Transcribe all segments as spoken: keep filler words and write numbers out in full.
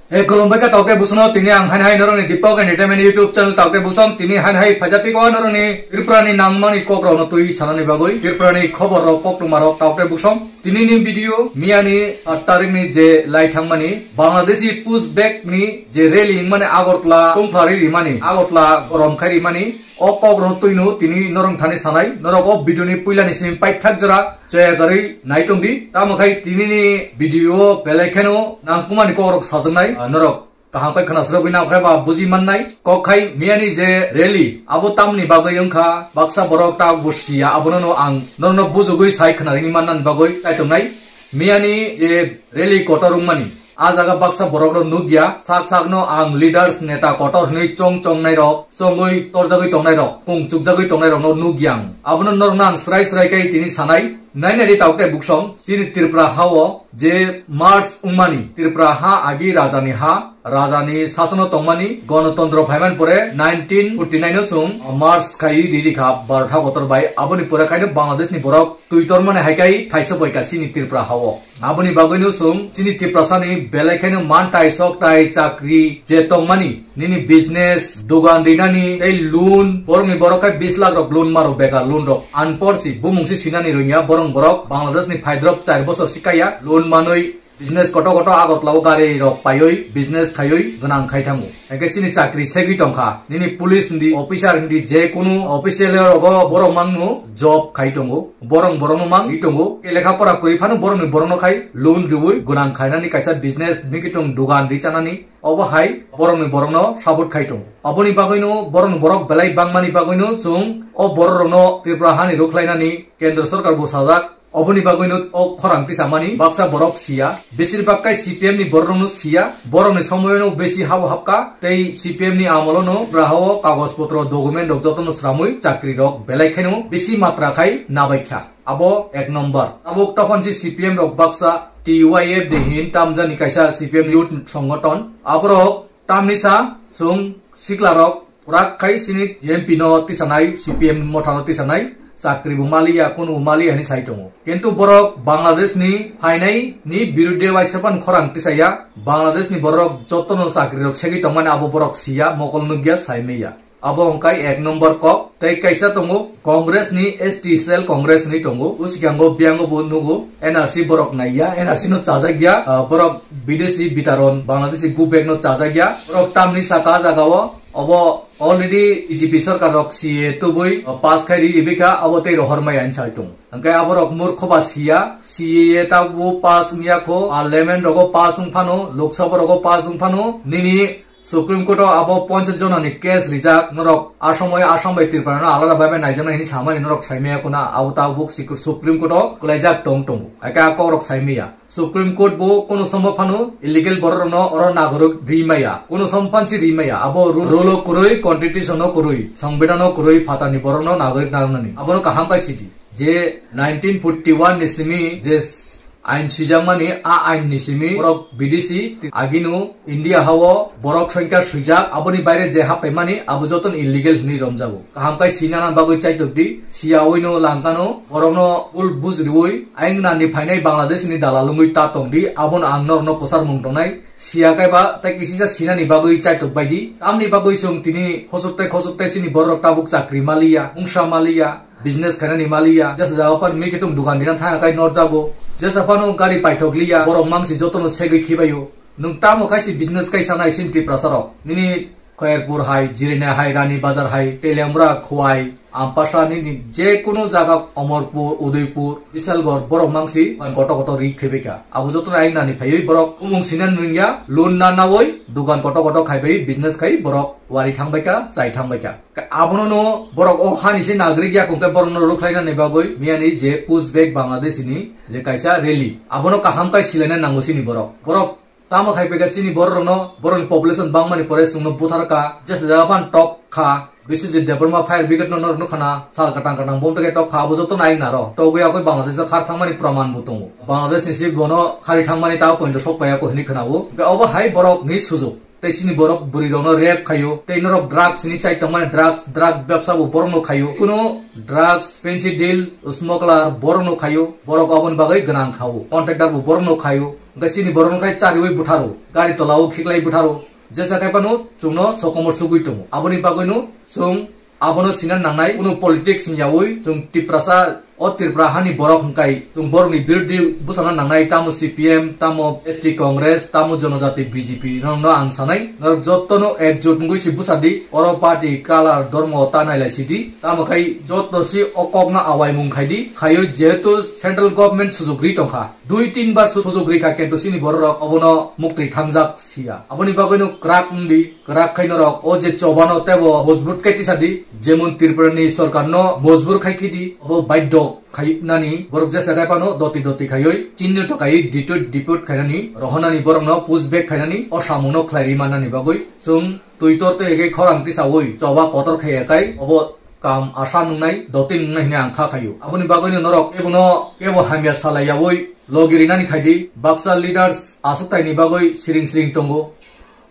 Hey, khulumbai kha taote busono, tini ang hain hai norokni Deepak Entertainment YouTube channel taote busong, tini hain hai phaijapiko norokni Tripurani nangmani kokrokno twi sanani bagwi, Tripurani khoborrok koktwmarok taote busong. Tinini video miyani saat tarikni je lai thangmani Bangladeshi pushback ni je rally wngmani Agartala tongphlari rimani, Agartala gorom khai rimani, o kokrokno twino tini norok thani sanai, norok o video ni puilani simi paithak jora chaya gari nai tongdi. Tamo khai tinini video belai kheno nangkukmani kokrok sajaknai, ah, norok kaham khe khna srogwi nang khe ba buji mannai. Kok khai miyani je rally, abo tamni bagwi wngkha, baksa borok ta busiya, abono no ang norokno bujugwi sai khna rini mannani bagwi chai tongnai. Miyani je rally kotor wngmani, a jaga baksa borok rok nukya, sak sak no ang leaders, neta kotor hwnwi chong chongnai rok, chongwi torjagwi tongnai rok, kung chukjagwi tongnai rok no nukya ang. Abono norokno ang srai srai khe tini sanai, nainani taote buksong, chini Tripura ha o je march wngmani, Tripura ha agi rajani ha, rajani sasono tongmani, Ganatantro phaiman pore nineteen forty nine o chwng march khai riri kha barota kotor bai, aboni pore khaino Bangladesh ni borok twi tormani hai khai thaisa boika chini Tripura ha o. Aboni bagwino chwng chini Tiprasani belai khaino mantai soktai chakri je tongmani, nini business, dogan rinani, tei loan, borokni borok khai bis lakh rok loan maro, bekar loan rok. Unporsi bumung si sinani rwngya, borok borok Bangladesh ni phaidrop char bosor sikaya loan manwi business koto koto Agartala o gari rok paiwi business khaiwi gwnang khai thango. Hingke chini chakri segwi tongkha, nini police hindi, officer hindi, je kunu official rogo borok mangno job khai tongo, borok borokno mang ri tongo. Lekha pora kwrwi phano borokni borokno khai loan riwi gwnang khainani kaisa business, niki tong dogan ri chanani, obo hai borokni borokno support khai tongo. Oboni bagwino borokni borok belai bangmani bagwino chwng o borok rokno Tripura hani rwkhlainani Kendra Sorkar bo sajak. Oboni bagwino o khorang tisamani baksa borok siya, besir bak kai C P M ni borok rokno siya, borokni somoyono besi habo hapka, tei C P M ni amolono brahao kagoj potro document rok jotono sramwi chakri rok belai khaino besi matra khai nabaikha. Abo ek number. Abo tokon si C P M rok baksa T Y F de hin tamjani kaisa C P M youth songoton. Aborok tamni sa chwng sikla rok kwrak khai sini M P no tisanai, C P M motha no tisanai, chakri bo maliya, kunu bo maliya hinwi sai tongo. Kintu borok Bangladesh ni phainai ni birudhe waisa pan khorang tisaya, Bangladesh ni borok jotono chakri rok segwi tongmani abo borok siya, mokol nukya, sai maya. Abo hwnkhe ek number kok. Tei kaisa tongo Congress ni S T Cell Congress hinwi tongo. O sikhango biyango bo nugo N R C borok naiya, N R C no chajakya, ah, borok bidesi bitaron Bangladeshi go back no chajakya. Borok tamni saka jagao obo already B J P sorkar rok C A A tubui, ah, pass khai ri ribikha, abo tei rohor maya hinwi sai tongo. Hwnkhe aborok murkho ba siya, C A A tabuk pass wngya kho, parliament rogo pass wng phano, Lok Sabha rogo pass wng phano, nini Supreme Court o abo ponchas jona ni case rijak, norok a somoi Assam bai Tripura no alada bai bai naijaknai hinwi samani norok saimaya kuna, abo tabuk Supreme Court o kwlaijak tong tongo. Ake a kokrok saimaya. Supreme Court bo kono sombo phano illegal borok rokno oro nagorik ri maya, kono somphansi ri maya, abo ru-, rule o kwrwi, constitution o kwrwi, songbidhan o kwrwi phatani borok no nagorik narwknani. Abono kaham bai sidi. Je nineteen forty one ni simi je s-, ain swijakmani, a ain ni simi borok bidesi agino India hao borok songkha swijak, aboni baire je happaimani abo jotono illegal hinwi romjago. Kaham khe sinana bagwi chaitok di, siyaui no langkano, borokno bul bujriui, aing nani phainai Bangladesh ni dalal wngwi ta tong di, abono ang norokno kwchar mung tongnai, siya kaiba tei kisisa sinani bagwi chaitok bai di, tamni bagwi chwng tini khosok tei khosok tei chini borok tabuk chakri maliya, mungsa maliya, business khainani maliya, jesa jaga pan mikhitung dukan dina thang kai norjago, jesa phano gari paithok liya, borok mangsi jotono segwi khibaio. Nwng tamo kaisi business kaisa nai sin Tiprasa rok? Nini Khairpur hai, Jirina hai, Rani Bazar hai, Teliamura, Khowai, Ampasa, nini je kunu jaga, Omorpur, Udaipur, Bisalgor, borok mangsi dukan koto koto ri khaibai kha. Abo jotono aing nani phaiwi borok bumung sinan ringya, loan na nawi dukan koto koto khaibai business khai borok wari thangbai kha, chai thangbai kha. Ka-, abono no borok o hani se nagrik ya kongke borok no rwkhlaina ni bagwi miyani je push back Bangladesh ni je kaisa rally, abono kaham kai silaina nango sini borok. Borok tamo khai peka chini borok rokno, borok ni population bangmani pore chwngno buthar ka, jesa jaga phan tok kha, Biswajit Debbarma fire brigade no norok nukha na, sal katang katang bom teke tok kha, abo joto nai naro. Togwi akoi Bangladesh o khar thangmani praman bo tongo. Bangladesh ni si bono khari thangmani tao point sok paya ko hini khna o. Obo hai borok ni sujuk. Tei chini borok bwrwi rokno rape khaio, tei norok drugs ni chai tongmani, drugs, drug bebsa bo borok no khaio. Kuno drugs, pencil deal, smuggler borok no khaio, borok oboni bagwi gwnang khao. Contractor bo borok no khaio, Hwnkhe chini borok no khai chariwi butharo, gari tola o khiklai butharo, jesa khai phano chwngno sokomor sugwi tongo. Aboni bagwino chwng abono sina nangnai, kunu politics ni yawi chwng Tiprasa, o Tripura hani borok hwnkhe chwng borokni biruddhi bwsana nangnai, tamo C P M, tamo S T Congress, tamo Jonojati B J P, norokno ang sanai, norok jotono ekjut wngwi si bwsa di, oro party, color, dhormo ta nailai si di, tamo khai joto si o kokno awaimung khai di, khaiwi jehetu central government sujuk ri tongkha, dui tin bar su-, sujuk ri kha, kintu chini borok rok obono muktwi thangjak siya. Aboni bagwino kwrak wng di, kwrak khai norok o je chobano tebo mojbut khe tisa di, jemon Tripura ni sorkar no mojbur khai khi di, obo baidhok khai nani borok jesa khai phano doti doti khaiwi chini to khai diput diput khainani, rohonani borokno push back khainani, o samungno khlai ri mannani bagwi chwng twi tor twi hai khorang tisawi choba kotor khai ya khai obo kam asa nungnai, doti nungnai hwnwi ang kha khaio. Aboni bagwino norok kebono kebo hamya salai yawi logi rinani khai di, baksa leaders aswk taini bagwi siring siring tongo.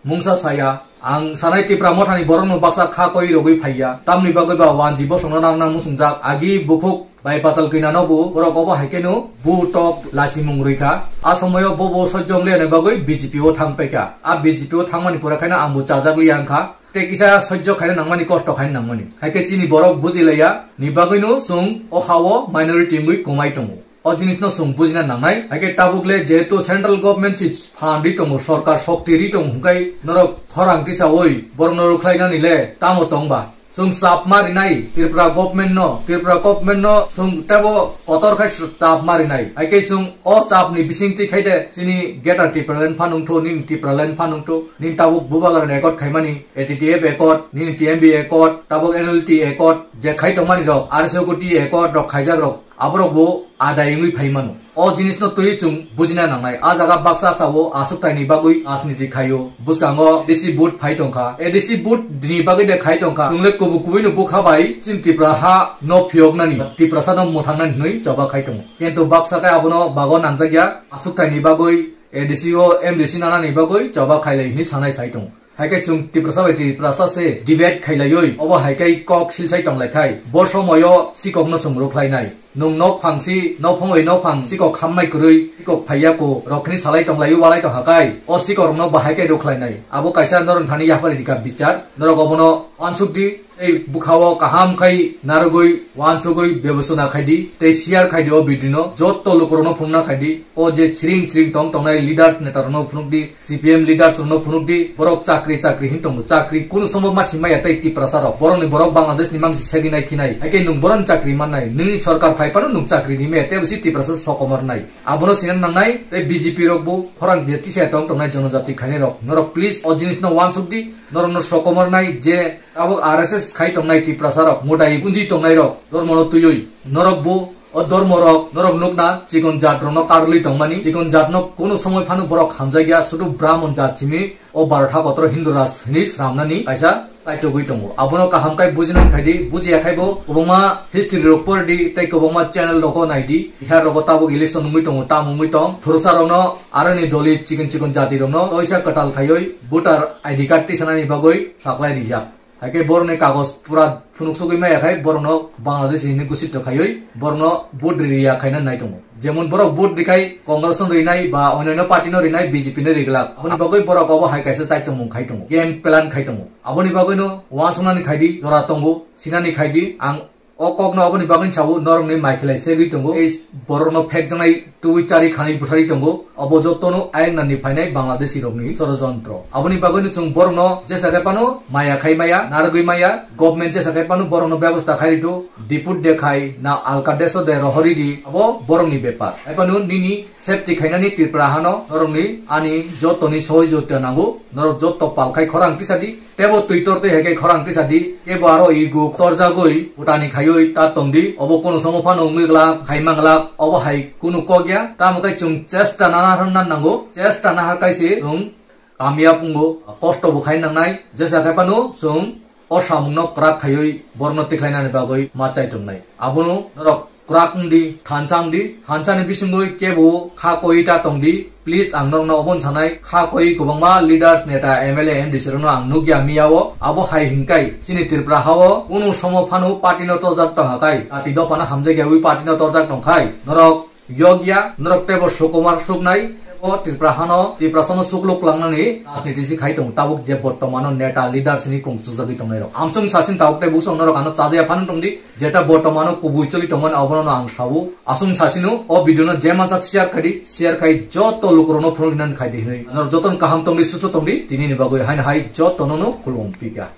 Mungsa saya, ang sanai Tipra mothani borokno baksa kha koi rogwi phaiya. Tamni bagwi ba wanji bosongno nang nang musungjak, agi bukhuk bai patal kina no bu, borok obo hai kheno bu tok lachimung rwi kha. A somoyo bo bo sojjong le bagwi B J P o thang paikha. A B J P o thangmani pore khaino ang bo chajak liya wngkha. Tei kisa sojjo khaina nangmani, kosto khaina nangmani. Hai khe chini borok buji laiya ni bagwino chwng o ha-o minority wngwi komai tongo. O jinisno chwng bujina nangnai. Hai khe tabuk le jehetu central government si phan ri tongo, sorkar shokti ri tongo, hwnkhe norok khorang tisawi borokno rwkhlainani le tamo tong ba? Chwng chap ma rinai Tripura government no, Tripura government no chwng tebo kotor khai chap ma rinai. Hai khe chwng o chap ni bising twi khai de chini Greater Tipraland phan wngthu, nini Tipraland phan wngthu, nini tabuk Bubagra record khaimani, A T T F accord, nini T M B accord, tabuk N L T accord, je khai tongmani rok, R S O G T accord rok khaijak rok, aborok bo adai wngwi phai mano. O jinisno twiwi chwng bujina nangnai. A jaga baksa sao aswk taini bagwi rajniti khaio. Bwskango A D C vote phai tongkha. A D C vote ni bagwi de khai tongkha. Chwng le kubui kubui no bukha bai chini Tripura ha no phiyoknani, Tiprasa no mwthangnani hwnwi choba khai tongo. Kintu baksa khe abono bago nangjak ya. Aswk taini bagwi A D C o M D C nanani bagwi choba khailai hwnwi sanai sai tongo. Hai khe chwng Tiprasa bai Tiprasa se debate khailaiwi, obo hai khe kok silsai tonglai khai, bo somoyo sikokno chwng rwkhlainai. Nwng nok phang si, nok phang bai nok phang sikok hammai kwrwi, sikok phaiya ko rok khni salai tonglaio, walai tongkha khai, o sikok rokno bahai khe rwkhlainai. Abo kaisa norok thani yapari rika bichar, norok obono uansuk di, tei bwkhao kaham khai narwgwi, uansugwi, bebosona khai di, tei share khai di o video no, jotto lukurokno phunukna khai di, o je siring siring tong tongnai leaders neta rokno phunuk di, C P M leaders rokno phunuk di, borok chakri, chakri hin tongo, chakri kunu somo ma si maya tei Tiprasa rok, borok ni borok Bangladesh ni mangsi segwi nai khinai, hai khe nwng borok ni chakri mannai, nini sorkar phai phano nwng chakri ri maya, tei bisi Tiprasa sokomor nai, abono sinan nangnai, tei B J P rok bo khorang je tisa tong tongnai jonojati khainai rok, norok please o jinis no uansuk di, norok no sokomor nai je abo R S S khai tongnai Tiprasa rok, mutai punji tongnai rok, dormo no twiwi, norok bo o dormo rok, norok nukna, chikon jat rokno karwi tongmani, chikon jatno kunu somoi phano borok hamjakya, sudu Brahmon jat simi o Bharata kotoro Hindu raj hwnwi sramnani kaisa taitogwi tongo. Abono kaham khai bujinani khai di, bujiya khai bo kwbangma history rok por di, tei kwbangma channel rogo nai di. Bihar rogo tabuk election wngwi tongo, tam wngwi tong. Thursa rokno aroni doli chikon chikon jati rokno oisa kwtal khaiwi voter I D card tisanani bagwi saklai rijak. Hai khe borokni kagoj pura phunuk sugwi maya khai borokno Bangladeshi hinwi gusito khaiwi borokno vote ri ya khaina nai tongo. Jemon borok vote ri khai Congress no rinai ba onyoino party no rinai, B J P no ri glak. Aboni bagwi borok obo hai kaisa chaitomung khai tongo, game plan khai tongo. Aboni bagwino uansuknani khai di, jora tongo, sinani khai di, ang o kokno aboni bagwi sao norokni mai khlai segwi tongo. Ei borokno phekjaknai twi chari khanwi butharwi tongo. Obo jotono ayang nani phainai Bangladeshi rokni sorojontro. Aboni bagwino chwng borokno jesa khe phano maya khai maya, narwgwi maya, government jesa khe phano borokno bebosta khai rwdu, diput de khai, na alka deso de rohori di, abo borokni bepar. Hai phano nini safety khainani Tripura hano norokni ani jotoni sohojogita nango, norok jotto pal khai khorang tisa di, tebo twi tor twi hai khe khorang tisa di, kebo aro ego torjagwi utani khaiwi ta tong di, obo kono somo phano wngwi glak, hai mang glak, obo hai kunu kok ya, tamo khe chwng chesta nana hwnna nango, chesta nahar kaise chwng kamiyab wngo, kosto bo khai nangnai, jesa khai phano chwng o samungno kwrak khaiwi borokno tikhlainani bagwi ma chai tongnai. Abono norok kwrak wng di, thansa wng di, thansani bisingwi kebo kha koi ta tong di. Please, ang norokno obono sanai, kha koi kwbangma leaders, neta, M L A, M D C rokno ang nukya miyao. Abo hai hinkai chini Tripura hao kunu somo phano party no torjak tongkha khai, jati dophano hamjakya wi party no torjak tongkhai, norok yokya, norok teibo sokomor suknai, O Tripura hano, Tiprasano sukluk klangnani rajniti si khai tong, tabuk je bortomano neta leader sini kong chujagwi tongnai rok. Amsung sasin tabuk tei busong norok ano chajaya phano tongdi, jeta bortomano kubui choli tongmani abono no ang sabu. Asung sasino o video no je mansak share khai di, share khai joto lukurokno phunuknani khai di hinwi. Norok jotono kaham tongdi, susto tongdi, tini ni bagwi haino hai jotono no khulum pika.